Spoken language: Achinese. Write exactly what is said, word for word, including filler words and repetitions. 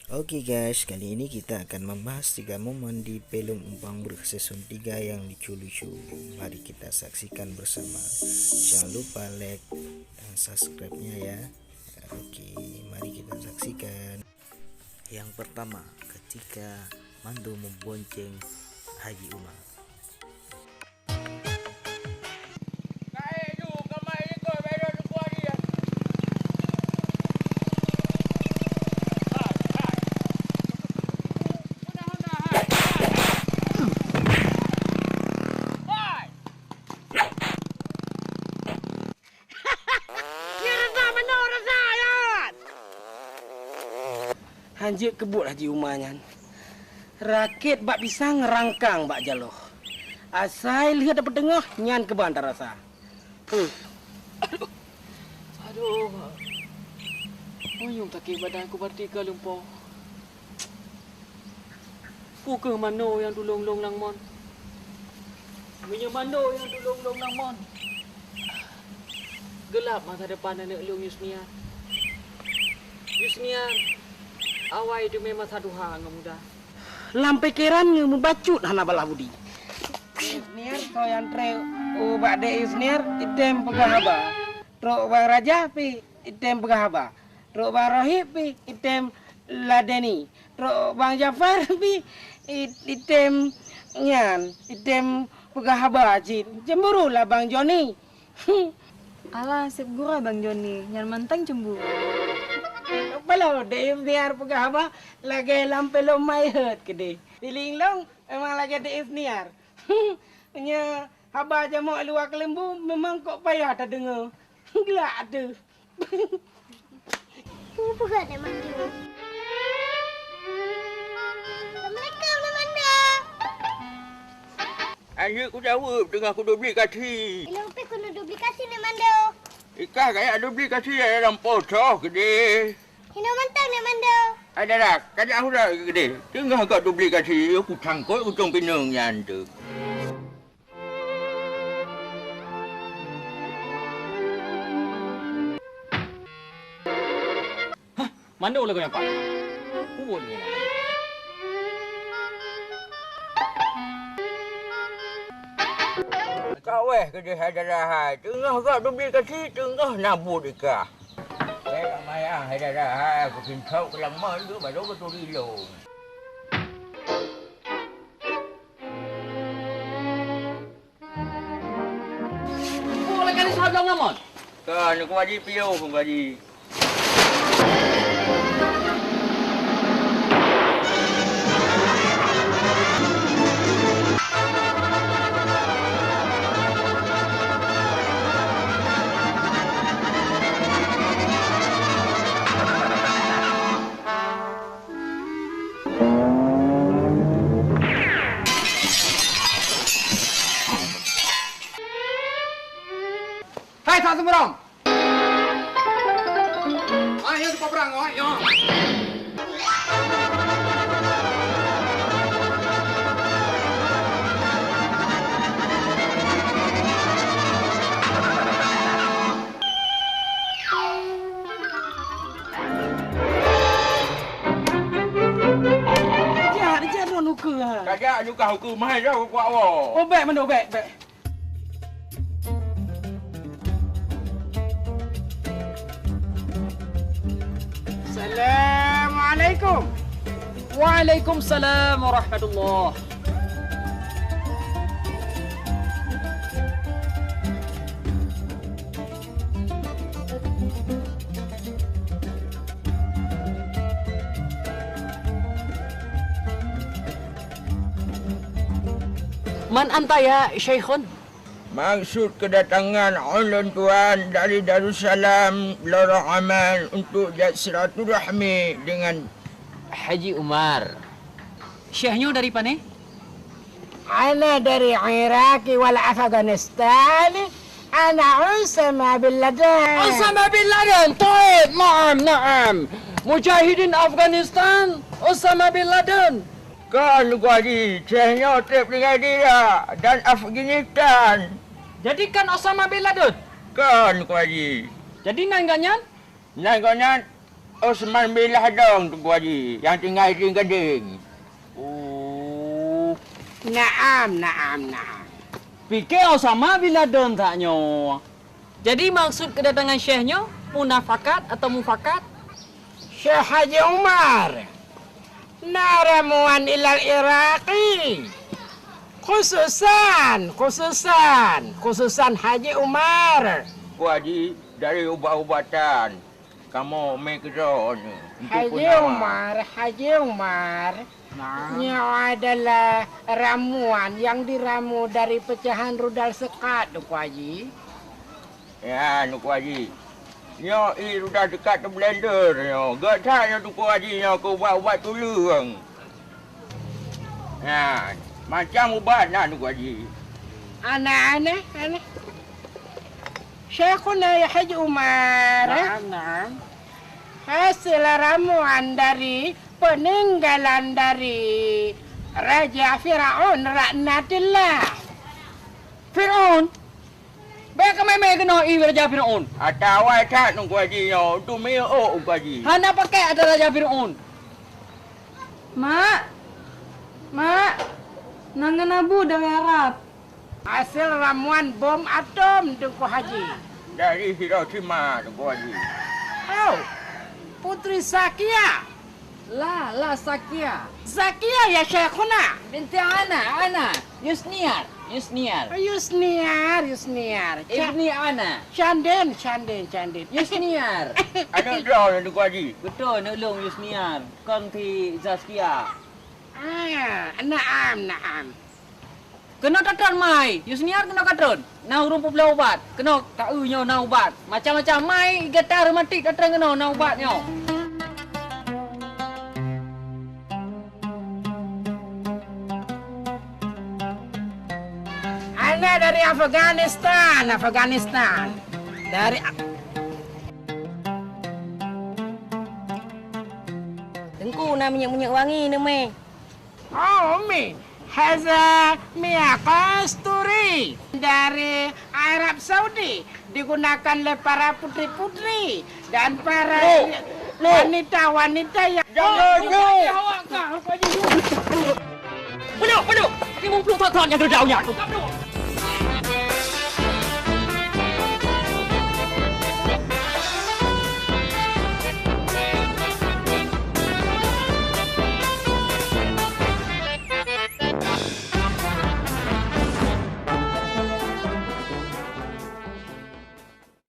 Oke guys, kali ini kita akan membahas tiga momen di film Umpang Breuh season tiga yang lucu-lucu. Mari kita saksikan bersama. Jangan lupa like dan subscribe-nya ya. Oke, mari kita saksikan. Yang pertama, ketika Mando membonceng Haji Umar. Nyan rasa manoe rasa nyan. Han jeuet keu buet Haji Uma nyan. Rakét bak pisang, rangkang bak jaloh. Asai lheueh tapeuteungoh, nyan keuban tarasa. Aduh. Aduh. Meunyoe sakét badan ku, berarti ka lumpoh. Peu kheueh manoe nyang tulông lôn lam mon? Meunyoe manoe nyang tulông lôn lam mon, geulap masa depan aneuk lôn Yusniar. Yusniar, awai teumé masa tuha ngon muda. Lam pikeran nyoe meubacut hana balaih budi. Yusniar, soe nyang trép ubak dek Yusniar, item peugah haba. Trok bang Raja pih item peugah haba. Trok bang Rohib pih item ladeni. Trok bang Jafar pih i-, item nyan, item peugah haba cit. Cemburu lah bang Joni. Alah, seb gura bang Joni, nyan mantong cemburu. Palo dek Yusniar peugah haba lagèe lam pelom My Heart keudeh. Feeling lôn memang lagèe dek Yusniar. Nyan haba jamok luwa keuleumbu memang kok payah tadeungoe. Glak teuh. Peue peugah lé Mando? Assalamualaikum, Lé Mando. Anjeuk kujaweueb teungoh kudublikasi. Ilong pih keuneuk dublikasi, Lé Mando. Ikah kajak dublikasi dalam poh soh keudeh. Hinoe mantong, Lé Mando. Ai dara, kajak hura keudeh. Teungoh kudublikasi, kucangkot uncong pineung nyan teuh. Hah, Mando lagoe nyan pat? Ubon nyan. Kaweh keudeh hai dara hai, teungoh gob dublikasi, teungoh na buet ikah. Hai mayang hai dara hai, kusintok keu lam mon tu baru kuturi lôn. Peue lagèe nyan seuhab lom ngon mon? Ka, Teungku Haji piôh, Teungku Haji. Hai, Sak Sumurong! Hai, ya, Sak Sumurong, hai, ya. Rijak, rijak droen ukeue, ha. Kajak nukah ukeue, mahai droe kukuak woe. Oh, bèk, Mando, bèk, bèk. Assalamualaikum. Waalaikumsalam warahmatullah. Man anta ya Syaikhun? Maksud kedatangan ulôn tuan dari Darussalam Lorong Aman untuk jak silaturahmi dengan Haji Umar. Syekh nyoe dari pane? Ana dari Iraq wal Afghanistan. Ana Usama bin Laden. Usama bin Laden, taib, naam, naam. Mujahidin Afghanistan, Usama bin Laden. Kon, Teungku Haji, Syekh nyoe trép tinggai di Irak dan Afghanistan. Jadi kon Osama bin Laden? Kon, Teungku Haji. Jadi nan gobnyan? Nan gobnyan Osman bin Laden, Teungku Haji, nyang tinggai di Gadeng. Oh. Naam, naam, naam. Pike Osama bin Laden that nyoe. Jadi, maksud kedatangan Syekh nyoe munafakat atau mufakat? Syekh Haji Umar, na ramuan ilal Iraqi. Khususan, khususan, khususan Haji Umar. Teungku Haji, dari ubat-ubatan kamoe mé keudroe nyoe untuk Haji peunawa. Umar, Haji Umar. Nah. Nyoe adalah ramuan yang diramu dari pecahan rudal sekat, Teungku Haji. Ya, Teungku Haji. Nyoe ie rudal sekat teublender nyoe. Gét that nyoe, Teungku Haji, nyoe keu ubat-ubat tuleueng. Ya, macam ubat na, Teungku Haji. Aneh, aneh, aneh. Syekhuna ya Haji Umar, eh? Naam, naam. Hasil ramuan dari peninggalan dari Raja Firaun laknatillah. Firaun? Bèk ka meu'èk keunoe ie Raja Firaun. Ata awai that, Teungku Haji, nyoe untuk meu'èk, Teungku Haji. Hana pakai ata Raja Firaun. Mak! Mak! Nan ngon Abu dari Arab. Hasil ramuan bom atom, Teungku Haji. Dari Hiroshima, Teungku Haji. Oh, Putri Zakia. La, la Zakia. Zakia ya Syekhuna. Binti Ana, Ana. Yusniar, Yusniar. Yusniar, Yusniar. Ca- Ibni Ana. Canden, canden, canden. Yusniar. Aneuk droe, Teungku Haji. Beutôi, aneuk lôn Yusniar. Kon si Zakia. Ah, naam, naam. Keunoe tatron mai, Yusniar keunoe katron. Na ureueng peubloe ubat, keunoe ka eu nyoe na ubat. Macam-macam mai gata reumatik tatron keunoe na ubat nyoe. Ana dari Afghanistan, Afghanistan. Dari A-, Teungku, na minyeuk-minyeuk wangi neumè. Oh, Umi, haza minyak kasturi dari Arab Saudi, digunakan oleh para putri-putri dan para wanita-wanita yang... Jangan, Teungku! Penuh, penuh! Lima puluh ton nyang geudaun nyan.